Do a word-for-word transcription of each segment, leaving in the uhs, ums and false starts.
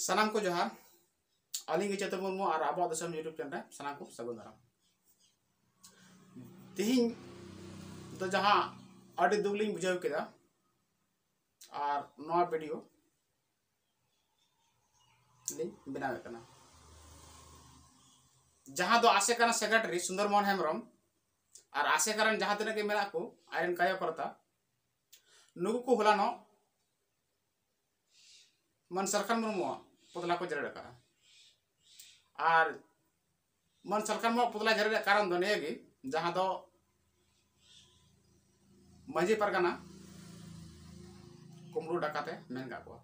ᱥᱟᱱᱟᱢ ᱠᱚ ᱡᱚᱦᱟᱨ᱾ ᱟᱹᱞᱤᱧ ᱜᱮ ᱪᱮᱛᱚᱱ ᱢᱩᱨᱢᱩ ᱟᱨ ᱟᱵᱚᱣᱟᱜ ᱫᱤᱥᱚᱢ YouTube channel ᱨᱮ ᱥᱟᱱᱟᱢ ᱠᱚ ᱥᱟᱹᱜᱩᱱ ᱫᱟᱨᱟᱢ᱾ ᱛᱤᱦᱤᱧ ᱫᱚ ᱡᱟᱦᱟᱸ ᱟᱹᱰᱤ ᱫᱩᱠ ᱞᱤᱧ ᱵᱩᱡᱷᱟᱹᱣ ᱠᱮᱫᱟ ᱟᱨ ᱱᱚᱣᱟ video ᱞᱤᱧ ᱵᱮᱱᱟᱣᱮᱫ ᱠᱟᱱᱟ, ᱡᱟᱦᱟᱸ ᱫᱚ ᱟᱥᱮᱠᱟᱨᱟ ᱥᱮᱠᱨᱮᱴᱟᱨᱤ ᱥᱩᱱᱫᱚᱨ ᱢᱳᱦᱚᱱ ᱦᱮᱢᱵᱨᱚᱢ ᱟᱨ ᱟᱥᱮᱠᱟᱨᱟ ᱨᱮᱱ ᱡᱟᱦᱟᱸ ᱛᱤᱱᱟᱹᱜ ᱜᱮ ᱢᱮᱱᱟᱜ ᱠᱚ ᱟᱡᱨᱮᱱ ᱠᱟᱨᱭᱚᱠᱚᱨᱛᱟ, ᱱᱩᱠᱩ ᱠᱚ ᱦᱚᱞᱟᱱᱚᱜ ᱢᱟᱹᱱ ᱥᱟᱞᱠᱷᱟᱱ ᱢᱩᱨᱢᱩᱣᱟᱜ ᱯᱩᱛᱞᱟ ᱠᱚ ᱡᱮᱨᱮᱲ ᱟᱠᱟᱫᱼᱟ᱾ ᱟᱨ ᱢᱟᱹᱱ ᱥᱟᱞᱠᱷᱟᱱ ᱢᱩᱨᱢᱩᱣᱟᱜ ᱯᱩᱛᱞᱟ ᱡᱮᱨᱮᱲ ᱨᱮᱭᱟᱜ ᱠᱟᱨᱚᱱ ᱫᱚ ᱱᱤᱭᱟᱹ ᱜᱮ, ᱡᱟᱦᱟᱸ ᱫᱚ ᱢᱟᱹᱡᱷᱤ ᱯᱟᱨᱜᱟᱱᱟ ᱠᱩᱢᱵᱽᱲᱩ ᱰᱟᱠᱟᱛᱮ ᱢᱮᱱ ᱠᱟᱜ ᱠᱚᱣᱟ᱾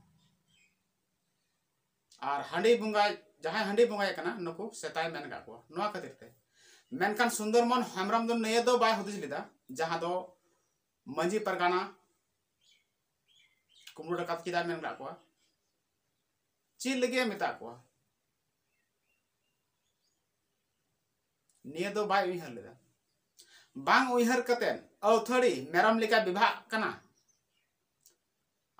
ᱟᱨ ᱦᱟᱺᱰᱤ ᱵᱚᱸᱜᱟ, ᱡᱟᱦᱟᱸᱭ ᱦᱟᱺᱰᱤ ᱵᱚᱸᱜᱟᱭᱮ ᱠᱟᱱᱟ, ᱱᱩᱠᱩ ᱥᱮᱛᱟᱭ ᱢᱮᱱ ᱠᱟᱜ ᱠᱚᱣᱟ᱾ ᱱᱚᱣᱟ ᱠᱷᱟᱹᱛᱤᱨ ᱛᱮ, ᱢᱮᱱᱠᱷᱟᱱ ᱥᱩᱱᱫᱚᱨ ᱢᱳᱦᱚᱱ ᱦᱮᱢᱵᱨᱚᱢ ᱫᱚ ᱱᱤᱭᱟᱹ ᱫᱚ ᱵᱟᱭ ᱦᱩᱫᱤᱥ ᱞᱮᱫᱟ, ᱡᱟᱦᱟᱸ ᱫᱚ ᱢᱟᱹᱡᱷᱤ ᱯᱟᱨᱜᱟᱱᱟ ᱠᱩᱢᱵᱽᱲᱩ ᱰᱟᱠᱟᱛ ᱪᱮᱫᱟᱜ ᱢᱮᱱ ᱠᱟᱜ ᱠᱚᱣᱟ, ᱪᱮᱫ ᱞᱟᱹᱜᱤᱫ ᱮ ᱢᱮᱛᱟᱜ ᱠᱚᱣᱟ, ᱱᱤᱭᱟᱹ ᱫᱚ ᱵᱟᱭ ᱩᱭᱦᱟᱹᱨ ᱞᱮᱫᱟ᱾ ᱵᱟᱝ ᱩᱭᱦᱟᱹᱨ ᱠᱟᱛᱮ ᱟᱹᱣᱛᱷᱟᱹᱲᱤ ᱢᱮᱨᱚᱢ ᱞᱮᱠᱟ ᱵᱤᱵᱷᱟᱜ ᱠᱟᱱᱟ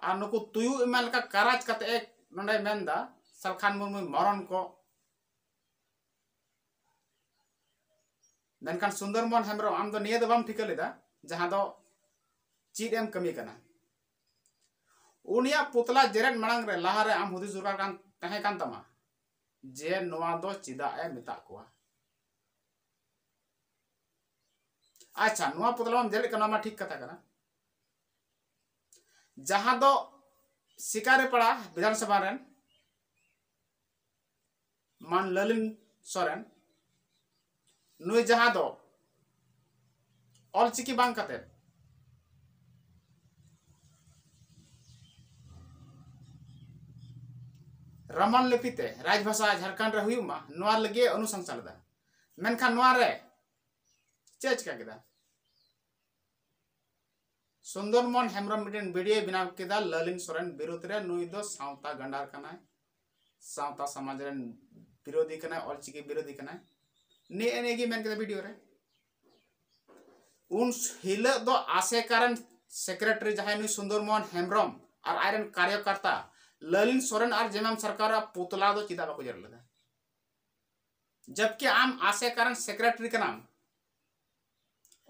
ᱟᱨ ᱱᱩᱠᱩ ᱛᱩᱭᱩ ᱮᱢᱟᱱ ᱞᱮᱠᱟ ᱠᱟᱨᱟᱡᱽ ᱠᱟᱛᱮ ᱮ ᱱᱚᱰᱮ ᱢᱮᱱᱫᱟ ᱥᱟᱞᱠᱷᱟᱱ ᱢᱩᱨᱢᱩᱭ ᱢᱚᱨᱚᱱ ᱠᱚ᱾ ᱢᱮᱱᱠᱷᱟᱱ ᱥᱩᱱᱫᱚᱨ ᱢᱳᱦᱚᱱ ᱦᱮᱢᱵᱨᱚᱢ, ᱟᱢ ᱫᱚ ᱱᱤᱭᱟᱹ ᱫᱚ ᱵᱟᱢ ᱴᱷᱤᱠᱟᱹ ᱞᱮᱫᱟ, ᱡᱟᱦᱟᱸ ᱫᱚ ᱪᱮᱫ ᱮᱢ ᱠᱟᱹᱢᱤ ᱠᱟᱱᱟ᱾ ᱩᱱᱤᱭᱟᱜ ᱯᱩᱛᱞᱟ ᱡᱮᱨᱮᱫ ᱢᱟᱲᱟᱝ ᱨᱮ, ᱞᱟᱦᱟ ᱨᱮ ᱟᱢ ᱦᱩᱫᱤᱥ ᱫᱚᱨᱠᱟᱨ ᱠᱟᱱ, ᱛᱟᱦᱮᱸ ᱠᱟᱱ ᱛᱟᱢᱟ ᱡᱮ ᱱᱚᱣᱟ ᱫᱚ ᱪᱮᱫᱟᱜ ᱮ ᱢᱮᱛᱟᱜ ᱠᱚᱣᱟ᱾ ᱟᱪᱪᱷᱟ, ᱱᱚᱣᱟ ᱯᱩᱛᱞᱟ ᱢᱟᱢ ᱡᱮᱨᱮᱫ ᱠᱟᱱᱟ, ᱱᱚᱣᱟ ᱢᱟ ᱴᱷᱤᱠ ᱠᱟᱛᱷᱟ ᱠᱟᱱᱟ᱾ ᱡᱟᱦᱟᱸ ᱫᱚ ᱥᱤᱠᱟᱨᱤᱯᱟᱲᱟ ᱵᱤᱫᱷᱟᱱ ᱥᱚᱵᱷᱟ ᱨᱮᱱ ᱢᱟᱱ ᱞᱟᱞᱤᱱ ᱥᱚᱨᱮᱱ, ᱱᱩᱭ ᱡᱟᱦᱟᱸ ᱫᱚ ᱚᱞᱪᱤᱠᱤ ᱵᱟᱝ ᱠᱟᱛᱮ ᱨᱳᱢᱟᱱ ᱞᱤᱯᱤ ᱛᱮ ᱨᱟᱡᱽᱵᱷᱟᱥᱟ ᱡᱷᱟᱲᱠᱷᱚᱸᱰ ᱨᱮ ᱦᱩᱭᱩᱜ ᱢᱟ, ᱱᱚᱣᱟ ᱞᱟᱹᱜᱤᱫ ᱮ ᱚᱱᱩᱥᱚᱝᱥᱟ ᱞᱮᱫᱟ᱾ ᱢᱮᱱᱠᱷᱟᱱ ᱱᱚᱣᱟ ᱨᱮ ᱪᱮᱫ ᱮ ᱪᱤᱠᱟ ᱠᱮᱫᱟ? ᱥᱩᱱᱫᱚᱨ ᱢᱳᱦᱚᱱ ᱦᱮᱢᱵᱨᱚᱢ ᱢᱤᱫᱴᱮᱱ video ᱵᱮᱱᱟᱣ ᱠᱮᱫᱟ ᱞᱟᱞᱤᱱ ᱥᱚᱨᱮᱱ ᱵᱤᱨᱩᱫᱷ ᱨᱮ, ᱱᱩᱭ ᱫᱚ ᱥᱟᱶᱛᱟ ᱜᱟᱸᱰᱟᱨ ᱠᱟᱱᱟᱭ, ᱥᱟᱶᱛᱟ ᱥᱚᱢᱟᱡᱽ ᱨᱮᱱ ᱵᱤᱨᱳᱫᱷᱤ ᱠᱟᱱᱟᱭ, ᱚᱞᱪᱤᱠᱤ ᱵᱤᱨᱳᱫᱷᱤ ᱠᱟᱱᱟᱭ᱾ ᱱᱮᱜᱼᱮ ᱱᱤᱭᱟᱹ ᱜᱮ ᱢᱮᱱ ᱠᱮᱫᱟ video ᱨᱮ᱾ ᱩᱱ ᱦᱤᱞᱳᱜ ᱫᱚ ᱟᱥᱮᱠᱟ ᱨᱮᱱ secretary ᱡᱟᱦᱟᱸᱭ ᱱᱩᱭ ᱥᱩᱱᱫᱚᱨ ᱢᱳᱦᱚᱱ ᱦᱮᱢᱵᱨᱚᱢ ᱟᱨ ᱟᱡᱨᱮᱱ ᱠᱟᱨᱭᱚᱠᱚᱨᱛᱟ ᱞᱟᱞᱤᱱ ᱥᱚᱨᱮᱱ ᱟᱨ ᱡᱮᱢᱟᱢ ᱥᱚᱨᱠᱟᱨᱟᱜ ᱯᱩᱛᱞᱟ ᱫᱚ ᱪᱮᱫᱟᱜ ᱵᱟᱠᱚ ᱡᱮᱨᱮᱫ ᱞᱮᱫᱟ? ᱡᱚᱵᱠᱤ ᱟᱢ ᱟᱥᱮᱠᱟ ᱨᱮᱱ ᱥᱮᱠᱨᱮᱴᱟᱨᱤ ᱠᱟᱱᱟᱢ,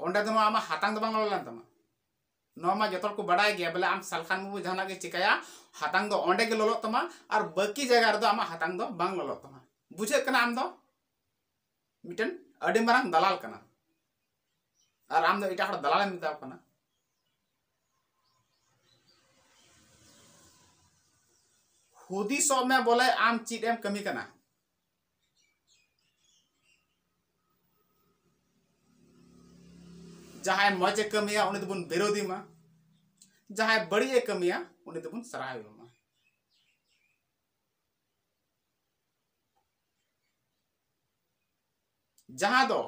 ᱚᱸᱰᱮ ᱫᱚ ᱱᱚᱣᱟ ᱟᱢᱟᱜ ᱦᱟᱛᱟᱝ ᱫᱚ ᱵᱟᱝ ᱞᱚᱞᱚ ᱞᱮᱱ ᱛᱟᱢᱟ᱾ ᱱᱚᱣᱟ ᱢᱟ ᱡᱚᱛᱚ ᱦᱚᱲ ᱠᱚ ᱵᱟᱰᱟᱭ ᱜᱮᱭᱟ, ᱵᱚᱞᱮ ᱟᱢ ᱥᱟᱞᱠᱷᱟᱱ ᱢᱩᱨᱢᱩ ᱡᱟᱦᱟᱱᱟᱜ ᱜᱮ ᱪᱤᱠᱟᱹᱭᱟ, ᱦᱟᱛᱟᱝ ᱫᱚ ᱚᱸᱰᱮ ᱜᱮ ᱞᱚᱞᱚᱜ ᱛᱟᱢᱟ, ᱟᱨ ᱵᱟᱹᱠᱤ ᱡᱟᱭᱜᱟ ᱨᱮᱫᱚ ᱟᱢᱟᱜ ᱦᱟᱛᱟᱝ ᱫᱚ ᱵᱟᱝ ᱞᱚᱞᱚᱜ ᱛᱟᱢᱟ᱾ ᱵᱩᱡᱷᱟᱹᱜ ᱠᱟᱱᱟ ᱟᱢ ᱫᱚ ᱢᱤᱫᱴᱮᱱ ᱟᱹᱰᱤ ᱢᱟᱨᱟᱝ ᱫᱟᱞᱟᱞ ᱠᱟᱱᱟ, ᱟᱨ ᱟᱢ ᱫᱚ ᱮᱴᱟᱜ ᱦᱚᱲ ᱫᱟᱞᱟᱞᱮᱢ ᱢᱮᱛᱟᱣ ᱠᱟᱱᱟ᱾ ᱦᱩᱫᱤᱥᱚᱜ ᱢᱮ ᱵᱚᱞᱮ ᱟᱢ ᱪᱮᱫ ᱮᱢ ᱠᱟᱹᱢᱤ ᱠᱟᱱᱟ᱾ ᱡᱟᱦᱟᱸᱭ ᱢᱚᱡᱽ ᱮ ᱠᱟᱹᱢᱤᱭᱟ, ᱩᱱᱤ ᱫᱚᱵᱚᱱ ᱵᱤᱨᱳᱫᱷᱤ ᱢᱟ᱾ ᱡᱟᱦᱟᱸᱭ ᱵᱟᱹᱲᱤᱡ ᱮ ᱠᱟᱹᱢᱤᱭᱟ, ᱩᱱᱤ ᱫᱚᱵᱚᱱ ᱥᱟᱨᱦᱟᱣ ᱢᱟ᱾ ᱡᱟᱦᱟᱸ ᱫᱚ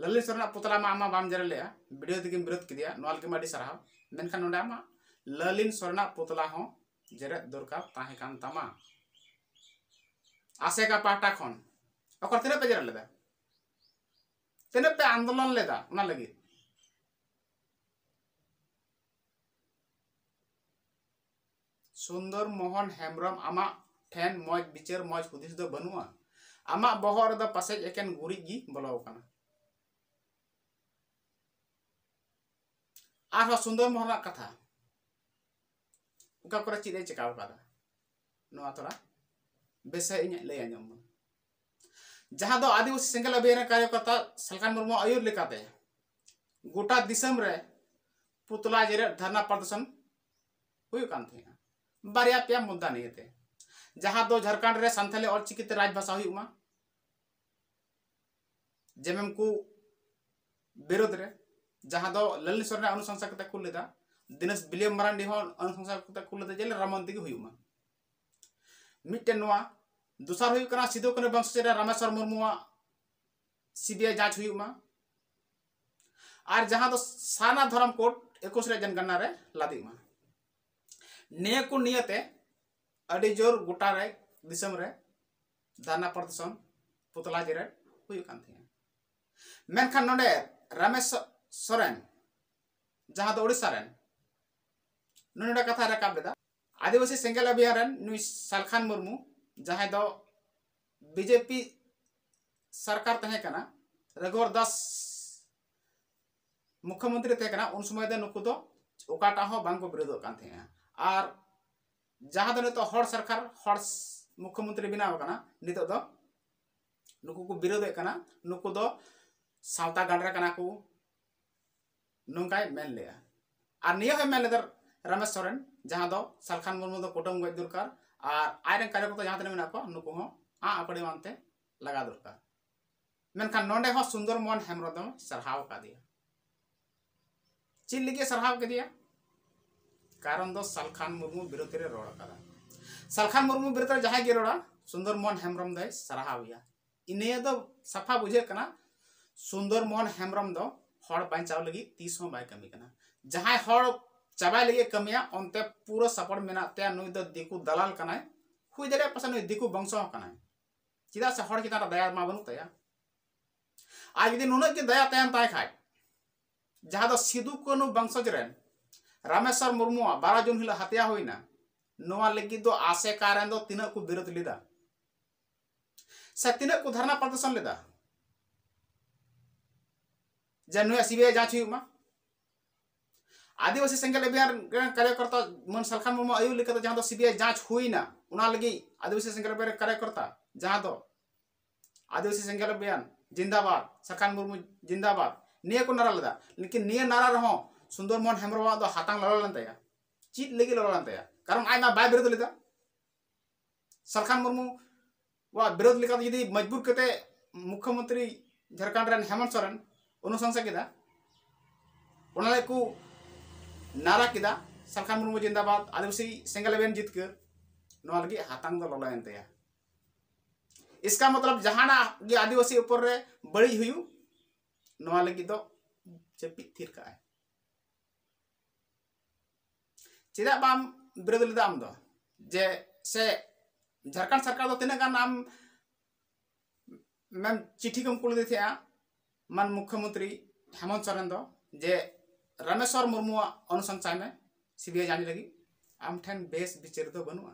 ᱞᱟᱞᱤᱱ ᱥᱚᱨᱮᱱᱟᱜ ᱯᱩᱛᱞᱟ ᱢᱟ ᱟᱢ ᱢᱟ ᱵᱟᱢ ᱡᱮᱨᱮᱫ ᱞᱮᱜᱼᱟ, ᱵᱤᱰᱤᱭᱳ ᱛᱮᱜᱮᱢ ᱵᱤᱨᱳᱫ ᱠᱮᱫᱮᱭᱟ, ᱱᱚᱣᱟ ᱞᱟᱹᱜᱤᱫ ᱢᱟ ᱟᱹᱰᱤ ᱥᱟᱨᱦᱟᱣ᱾ ᱢᱮᱱᱠᱷᱟᱱ ᱱᱚᱰᱮ ᱟᱢᱟᱜ ᱞᱟᱞᱤᱱ ᱥᱚᱨᱮᱱᱟᱜ ᱯᱩᱛᱞᱟ ᱦᱚᱸ ᱡᱮᱨᱮᱫ ᱫᱚᱨᱠᱟᱨ ᱛᱟᱦᱮᱸ ᱠᱟᱱ ᱛᱟᱢᱟ᱾ ᱟᱥᱮᱠᱟ ᱯᱟᱦᱴᱟ ᱠᱷᱚᱱ ᱚᱠᱚᱭ ᱛᱤᱱᱟᱹᱜ ᱯᱮ ᱡᱮᱨᱮᱫ ᱞᱮᱫᱟ? ᱛᱤᱱᱟᱹᱜ ᱯᱮ ᱟᱱᱫᱳᱞᱚᱱ ᱞᱮᱫᱟ ᱚᱱᱟ ᱞᱟᱹᱜᱤᱫ? ᱥᱩᱱᱫᱚᱨ ᱢᱳᱦᱚᱱ ᱦᱮᱢᱵᱨᱚᱢ, ᱟᱢᱟᱜ ᱴᱷᱮᱱ ᱢᱚᱡᱽ ᱵᱤᱪᱟᱹᱨ, ᱢᱚᱡᱽ ᱦᱩᱫᱤᱥ ᱫᱚ ᱵᱟᱹᱱᱩᱜᱼᱟ᱾ ᱟᱢᱟᱜ ᱵᱚᱦᱚᱜ ᱨᱮᱫᱚ ᱯᱟᱥᱮᱡ ᱮᱠᱮᱱ ᱜᱩᱨᱤᱡ ᱜᱮ ᱵᱚᱞᱚ ᱟᱠᱟᱱᱟ᱾ ᱟᱨᱦᱚᱸ ᱥᱩᱱᱫᱚᱨ ᱢᱳᱦᱚᱱᱟᱜ ᱠᱟᱛᱷᱟ, ᱚᱠᱟ ᱠᱚᱨᱮ ᱪᱮᱫ ᱮ ᱪᱮᱠᱟᱣ ᱠᱟᱫᱟ, ᱱᱚᱣᱟ ᱛᱷᱚᱲᱟ ᱵᱮᱥ ᱥᱟᱺᱦᱤᱡ ᱤᱧ ᱞᱟᱹᱭ ᱟᱸᱡᱚᱢ ᱵᱚᱱᱟ᱾ ᱡᱟᱦᱟᱸ ᱫᱚ ᱟᱹᱫᱤᱵᱟᱹᱥᱤ ᱥᱮᱸᱜᱮᱞ ᱚᱵᱷᱤᱭᱟᱱ ᱨᱮ ᱠᱟᱨᱭᱚᱠᱚᱨᱛᱟ ᱥᱟᱞᱠᱷᱟᱱ ᱢᱩᱨᱢᱩ ᱟᱹᱭᱩᱨ ᱞᱮᱠᱟᱛᱮ ᱜᱚᱴᱟ ᱫᱤᱥᱚᱢ ᱨᱮ ᱯᱩᱛᱞᱟ ᱡᱮᱨᱮᱫ, ᱫᱷᱟᱨᱱᱟ ᱯᱨᱚᱫᱚᱨᱥᱚᱱ ᱦᱩᱭᱩᱜ ᱠᱟᱱ ᱛᱟᱦᱮᱸᱜᱼᱟ ᱵᱟᱨᱭᱟ ᱯᱮᱭᱟ ᱢᱩᱫᱽᱫᱟ ᱱᱤᱭᱮᱛᱮ, ᱡᱟᱦᱟᱸ ᱫᱚ ᱡᱷᱟᱲᱠᱷᱚᱸᱰ ᱨᱮ ᱥᱟᱱᱛᱟᱞᱤ ᱚᱞᱪᱤᱠᱤ ᱛᱮ ᱨᱟᱡᱽ ᱵᱷᱟᱥᱟ ᱦᱩᱭᱩᱜ ᱢᱟ, ᱡᱮᱢᱮᱢ ᱠᱚ ᱵᱤᱨᱳᱫᱷ ᱨᱮ, ᱡᱟᱦᱟᱸ ᱫᱚ ᱞᱟᱞᱤᱱ ᱥᱚᱨᱮᱱ ᱚᱱᱩᱥᱚᱝᱥᱟ ᱠᱟᱛᱮ ᱠᱚ ᱞᱮᱫᱟ, ᱫᱤᱱᱮᱥ ᱵᱤᱞᱤᱭᱟᱢ ᱢᱟᱨᱟᱱᱰᱤ ᱦᱚᱸ ᱚᱱᱩᱥᱚᱝᱥᱟ ᱠᱟᱛᱮ ᱠᱚ ᱞᱮᱫᱟ ᱡᱮ ᱨᱟᱢ ᱢᱚᱱᱫᱤᱨ ᱜᱮ ᱦᱩᱭᱩᱜ ᱢᱟ᱾ ᱢᱤᱫᱴᱮᱱ ᱱᱚᱣᱟ, ᱫᱚᱥᱟᱨ ᱦᱩᱭᱩᱜ ᱠᱟᱱᱟ ᱥᱤᱫᱩ ᱠᱟᱹᱱᱦᱩ ᱵᱚᱝᱥᱚ ᱨᱮ ᱨᱟᱢᱮᱥᱣᱚᱨ ᱢᱩᱨᱢᱩᱣᱟᱜ ᱥᱤᱵᱤᱟᱭ ᱡᱟᱸᱪ ᱦᱩᱭᱩᱜ ᱢᱟ᱾ ᱟᱨ ᱡᱟᱦᱟᱸ ᱫᱚ ᱥᱟᱨᱱᱟ ᱫᱷᱚᱨᱚᱢ ᱠᱳᱰ ᱮᱠᱩᱥ ᱨᱮ ᱡᱚᱱᱜᱚᱱᱱᱟ ᱨᱮ ᱞᱟᱫᱮᱜ ᱢᱟ᱾ ᱱᱤᱭᱟᱹ ᱠᱚ ᱱᱤᱭᱟᱹᱛᱮ ᱟᱹᱰᱤ ᱡᱳᱨ ᱜᱚᱴᱟ ᱨᱮ, ᱫᱤᱥᱚᱢ ᱨᱮ ᱫᱷᱟᱨᱱᱟ ᱯᱨᱚᱫᱚᱨᱥᱚᱱ, ᱯᱩᱛᱞᱟ ᱡᱮᱨᱮᱫ ᱦᱩᱭᱩᱜ ᱠᱟᱱ ᱛᱟᱦᱮᱸᱜᱼᱟ᱾ ᱢᱮᱱᱠᱷᱟᱱ ᱱᱚᱰᱮ ᱨᱟᱢᱮᱥ ᱥᱚᱨᱮᱱ, ᱡᱟᱦᱟᱸ ᱫᱚ ᱳᱰᱤᱥᱟ ᱨᱮᱱ, ᱱᱩᱭ ᱱᱚᱰᱮ ᱠᱟᱛᱷᱟᱭ ᱨᱟᱠᱟᱵ ᱞᱮᱫᱟ᱾ ᱟᱹᱫᱤᱵᱟᱹᱥᱤ ᱥᱮᱸᱜᱮᱞ ᱚᱵᱷᱤᱭᱟᱱ ᱨᱮᱱ ᱱᱩᱭ ᱥᱟᱞᱠᱷᱟᱱ ᱢᱩᱨᱢᱩ, ᱡᱟᱦᱟᱸᱭ ᱫᱚ ᱵᱤᱡᱮᱯᱤ ᱥᱚᱨᱠᱟᱨ ᱛᱟᱦᱮᱸ ᱠᱟᱱᱟ, ᱨᱚᱜᱷᱩᱵᱚᱨ ᱫᱟᱥ ᱢᱩᱠᱷᱭᱚᱢᱚᱱᱛᱨᱤ ᱛᱟᱦᱮᱸ ᱠᱟᱱᱟ, ᱩᱱ ᱥᱚᱢᱚᱭ ᱫᱚ ᱱᱩᱠᱩ ᱫᱚ ᱚᱠᱟᱴᱟᱜ ᱦᱚᱸ ᱵᱟᱝᱠᱚ ᱵᱤᱨᱳᱫᱚᱜ ᱠᱟᱱ ᱛᱟᱦᱮᱸᱜᱼᱟ᱾ ᱟᱨ ᱡᱟᱦᱟᱸ ᱫᱚ ᱱᱤᱛᱚᱜ ᱦᱚᱲ ᱥᱚᱨᱠᱟᱨ, ᱦᱚᱲ ᱢᱩᱠᱷᱭᱚᱢᱚᱱᱛᱨᱤ ᱵᱮᱱᱟᱣ ᱟᱠᱟᱱᱟ, ᱱᱤᱛᱚᱜ ᱫᱚ ᱱᱩᱠᱩ ᱠᱚ ᱵᱤᱨᱳᱫᱮᱫ ᱠᱟᱱᱟ, ᱱᱩᱠᱩ ᱫᱚ ᱥᱟᱶᱛᱟ ᱜᱟᱲ ᱨᱮ ᱠᱟᱱᱟ ᱠᱚ, ᱱᱚᱝᱠᱟᱭ ᱢᱮᱱ ᱞᱮᱜᱼᱟ᱾ ᱟᱨ ᱱᱤᱭᱟᱹ ᱦᱚᱸᱭ ᱢᱮᱱ ᱞᱮᱫᱟ ᱨᱟᱢᱮᱥ ᱥᱚᱨᱮᱱ, ᱡᱟᱦᱟᱸ ᱫᱚ ᱥᱟᱞᱠᱷᱟᱱ ᱢᱩᱨᱢᱩ ᱫᱚ ᱠᱩᱴᱟᱹᱢ ᱜᱚᱡ ᱫᱚᱨᱠᱟᱨ, ᱟᱨ ᱟᱡᱨᱮᱱ ᱠᱟᱨᱭᱚᱠᱚᱨᱛᱟ ᱡᱟᱦᱟᱸ ᱛᱤᱱᱟᱹᱜ ᱢᱮᱱᱟᱜ ᱠᱚᱣᱟ, ᱱᱩᱠᱩ ᱦᱚᱸ ᱟᱜ ᱟᱹᱯᱟᱹᱲᱤ ᱟᱱᱛᱮ ᱞᱟᱜᱟ ᱫᱚᱨᱠᱟᱨ᱾ ᱢᱮᱱᱠᱷᱟᱱ ᱱᱚᱰᱮ ᱦᱚᱸ ᱥᱩᱱᱫᱚᱨ ᱢᱳᱦᱚᱱ ᱦᱮᱢᱵᱨᱚᱢ ᱫᱚ ᱥᱟᱨᱦᱟᱣ ᱟᱠᱟᱫᱮᱭᱟ᱾ ᱪᱮᱫ ᱞᱟᱹᱜᱤᱫ ᱮ ᱥᱟᱨᱦᱟᱣ ᱠᱮᱫᱮᱭᱟ? ᱠᱟᱨᱚᱱ ᱫᱚ ᱥᱟᱞᱠᱷᱟᱱ ᱢᱩᱨᱢᱩ ᱵᱤᱨᱩᱫᱷ ᱨᱮ ᱨᱚᱲ ᱟᱠᱟᱫᱟ᱾ ᱥᱟᱞᱠᱷᱟᱱ ᱢᱩᱨᱢᱩ ᱵᱤᱨᱩᱫᱷ ᱨᱮ ᱡᱟᱦᱟᱸᱭ ᱜᱮ ᱨᱚᱲᱟ, ᱥᱩᱱᱫᱚᱨ ᱢᱳᱦᱚᱱ ᱦᱮᱢᱵᱨᱚᱢ ᱫᱚᱭ ᱥᱟᱨᱦᱟᱣ ᱮᱭᱟ᱾ ᱤᱱᱟᱹ ᱫᱚ ᱥᱟᱯᱷᱟ ᱵᱩᱡᱷᱟᱹᱜ ᱠᱟᱱᱟ, ᱥᱩᱱᱫᱚᱨ ᱢᱳᱦᱚᱱ ᱦᱮᱢᱵᱨᱚᱢ ᱫᱚ ᱦᱚᱲ ᱵᱟᱧᱪᱟᱣ ᱞᱟᱹᱜᱤᱫ ᱛᱤᱥ ᱦᱚᱸ ᱵᱟᱭ ᱠᱟᱹᱢᱤ ᱠᱟᱱᱟ᱾ ᱡᱟᱦᱟᱸᱭ ᱦᱚᱲ ᱪᱟᱵᱟᱭ ᱞᱟᱹᱜᱤᱫ ᱮ ᱠᱟᱹᱢᱤᱭᱟ, ᱚᱱᱛᱮ ᱯᱩᱨᱟᱹ ᱥᱟᱯᱳᱨᱴ ᱢᱮᱱᱟᱜ ᱛᱟᱭᱟ᱾ ᱱᱩᱭ ᱫᱚ ᱫᱤᱠᱩ ᱫᱟᱞᱟᱞ ᱠᱟᱱᱟᱭ, ᱦᱩᱭ ᱫᱟᱲᱮᱭᱟᱜᱼᱟ ᱯᱟᱥᱮ ᱱᱩᱭ ᱫᱤᱠᱩ ᱵᱚᱝᱥᱚ ᱦᱚᱸ ᱠᱟᱱᱟᱭ, ᱪᱮᱫᱟᱜ ᱥᱮ ᱦᱚᱲ ᱪᱮᱛᱟᱱ ᱨᱮ ᱫᱟᱭᱟ ᱢᱟ ᱵᱟᱹᱱᱩᱜ ᱛᱟᱭᱟ᱾ ᱟᱨ ᱡᱩᱫᱤ ᱱᱩᱱᱟᱹᱜ ᱜᱮ ᱫᱟᱭᱟ ᱛᱟᱦᱮᱱ ᱛᱟᱭ ᱠᱷᱟᱡ, ᱡᱟᱦᱟᱸ ᱫᱚ ᱥᱤᱫᱩ ᱠᱟᱹᱱᱦᱩ ᱵᱚᱝᱥᱚᱡᱽ ᱨᱮᱱ ᱨᱟᱢᱮᱥᱣᱚᱨ ᱢᱩᱨᱢᱩᱣᱟᱜ ᱵᱟᱨᱚ ᱡᱩᱱ ᱦᱤᱞᱳᱜ ᱦᱟᱛᱭᱟ ᱦᱩᱭᱱᱟ, ᱱᱚᱣᱟ ᱞᱟᱹᱜᱤᱫ ᱫᱚ ᱟᱥᱮᱠᱟ ᱨᱮᱱ ᱫᱚ ᱛᱤᱱᱟᱹᱜ ᱠᱚ ᱵᱤᱨᱳᱫ ᱞᱮᱫᱟ ᱥᱮ ᱛᱤᱱᱟᱹᱜ ᱠᱚ ᱫᱷᱟᱨᱱᱟ ᱯᱨᱚᱫᱚᱨᱥᱚᱱ ᱞᱮᱫᱟ ᱡᱮ ᱱᱩᱭᱟᱜ ᱥᱤᱵᱤᱟᱭ ᱡᱟᱸᱪ ᱦᱩᱭᱩᱜ ᱢᱟ? ᱟᱹᱫᱤᱵᱟᱹᱥᱤ ᱥᱮᱸᱜᱮᱞ ᱚᱵᱷᱤᱭᱟᱱ ᱨᱮᱱ ᱠᱟᱨᱭᱚᱠᱚᱨᱛᱟ ᱢᱟᱹᱱ ᱥᱟᱞᱠᱷᱟᱱ ᱢᱩᱨᱢᱩ ᱟᱹᱭᱩᱨ ᱞᱮᱠᱟᱛᱮ ᱡᱟᱦᱟᱸ ᱫᱚ ᱥᱤᱵᱤᱟᱭ ᱡᱟᱸᱪ ᱦᱩᱭᱱᱟ, ᱚᱱᱟ ᱞᱟᱹᱜᱤᱫ ᱟᱹᱫᱤᱵᱟᱹᱥᱤ ᱥᱮᱸᱜᱮᱞ ᱚᱵᱷᱤᱭᱟᱱ ᱨᱮᱱ ᱠᱟᱨᱭᱚᱠᱚᱨᱛᱟ, ᱡᱟᱦᱟᱸ ᱫᱚ ᱟᱹᱫᱤᱵᱟᱹᱥᱤ ᱥᱮᱸᱜᱮᱞ ᱚᱵᱷᱤᱭᱟᱱ ᱡᱤᱱᱫᱟᱵᱟᱫ, ᱥᱟᱞᱠᱷᱟᱱ ᱢᱩᱨᱢᱩ ᱡᱤᱱᱫᱟᱵᱟᱫ, ᱱᱤᱭᱟᱹ ᱠᱚ ᱱᱟᱨᱟ ᱞᱮᱫᱟ᱾ ᱞᱮᱠᱤᱱ ᱱᱤᱭᱟᱹ ᱱᱟᱨᱟ ᱨᱮᱦᱚᱸ ᱥᱩᱱᱫᱚᱨ ᱢᱳᱦᱚᱱ ᱦᱮᱢᱵᱨᱚᱢᱟᱜ ᱫᱚ ᱦᱟᱛᱟᱝ ᱞᱚᱞᱚ ᱞᱮᱱ ᱛᱟᱭᱟ᱾ ᱪᱮᱫ ᱞᱟᱹᱜᱤᱫ ᱞᱚᱞᱚ ᱞᱮᱱ ᱛᱟᱭᱟ? ᱠᱟᱨᱚᱱ ᱟᱡ ᱢᱟ ᱵᱟᱭ ᱵᱤᱨᱳᱫ ᱞᱮᱫᱟ᱾ ᱥᱟᱞᱠᱷᱟᱱ ᱢᱩᱨᱢᱩ ᱣᱟᱜ ᱵᱤᱨᱳᱫ ᱞᱮᱠᱟᱛᱮ ᱡᱩᱫᱤ ᱢᱚᱡᱽᱵᱩᱨ ᱠᱟᱛᱮ ᱢᱩᱠᱷᱭᱚᱢᱚᱱᱛᱨᱤ ᱡᱷᱟᱲᱠᱷᱚᱸᱰ ᱨᱮᱱ ᱦᱮᱢᱚᱱᱛ ᱥᱚᱨᱮᱱ ᱚᱱᱩᱥᱚᱝᱥᱟ ᱠᱮᱫᱟ, ᱚᱱᱟ ᱞᱟᱹᱜᱤᱫ ᱠᱚ ᱱᱟᱨᱟ ᱠᱮᱫᱟ, ᱥᱟᱞᱠᱷᱟᱱ ᱢᱩᱨᱢᱩ ᱡᱤᱱᱫᱟᱵᱟᱫ, ᱟᱹᱫᱤᱵᱟᱹᱥᱤ ᱥᱮᱸᱜᱮᱞ ᱚᱵᱷᱤᱭᱟᱱ ᱡᱤᱛᱠᱟᱹᱨ, ᱱᱚᱣᱟ ᱞᱟᱹᱜᱤᱫ ᱦᱟᱛᱟᱝ ᱫᱚ ᱞᱚᱞᱚᱭᱮᱱ ᱛᱟᱭᱟ᱾ ᱤᱥᱠᱟ ᱢᱚᱛᱞᱚᱵ ᱡᱟᱦᱟᱱᱟᱜ ᱜᱮ ᱟᱹᱫᱤᱵᱟᱹᱥᱤ ᱩᱯᱚᱨ ᱨᱮ ᱵᱟᱹᱲᱤᱡ ᱦᱩᱭᱩᱜ, ᱱᱚᱣᱟ ᱞᱟᱹᱜᱤᱫ ᱫᱚ ᱪᱟᱹᱯᱤᱫ ᱛᱷᱤᱨ ᱠᱟᱜᱼᱟᱭ᱾ ᱪᱮᱫᱟᱜ ᱵᱟᱢ ᱵᱤᱨᱳᱫ ᱞᱮᱫᱟ ᱟᱢ ᱫᱚ? ᱡᱮ ᱥᱮ ᱡᱷᱟᱲᱠᱷᱚᱸᱰ ᱥᱚᱨᱠᱟᱨ ᱫᱚ ᱛᱤᱱᱟᱹᱜ ᱜᱟᱱ ᱟᱢ ᱢᱮᱢ ᱪᱤᱴᱷᱤ ᱠᱚᱢ ᱠᱩᱞ ᱞᱮᱫᱮ ᱛᱟᱦᱮᱸᱜᱼᱟ ᱢᱟᱱ ᱢᱩᱠᱷᱭᱚᱢᱚᱱᱛᱨᱤ ᱦᱮᱢᱚᱱᱛ ᱥᱚᱨᱮᱱ ᱫᱚ, ᱡᱮ ᱨᱟᱢᱮᱥᱣᱚᱨ ᱢᱩᱨᱢᱩᱣᱟᱜ ᱚᱱᱩᱥᱚᱝᱥᱟ ᱢᱮ ᱥᱤᱵᱤᱟᱭ ᱡᱟᱸᱪ ᱞᱟᱹᱜᱤᱫ? ᱟᱢ ᱴᱷᱮᱱ ᱵᱮᱥ ᱵᱤᱪᱟᱹᱨ ᱫᱚ ᱵᱟᱹᱱᱩᱜᱼᱟ᱾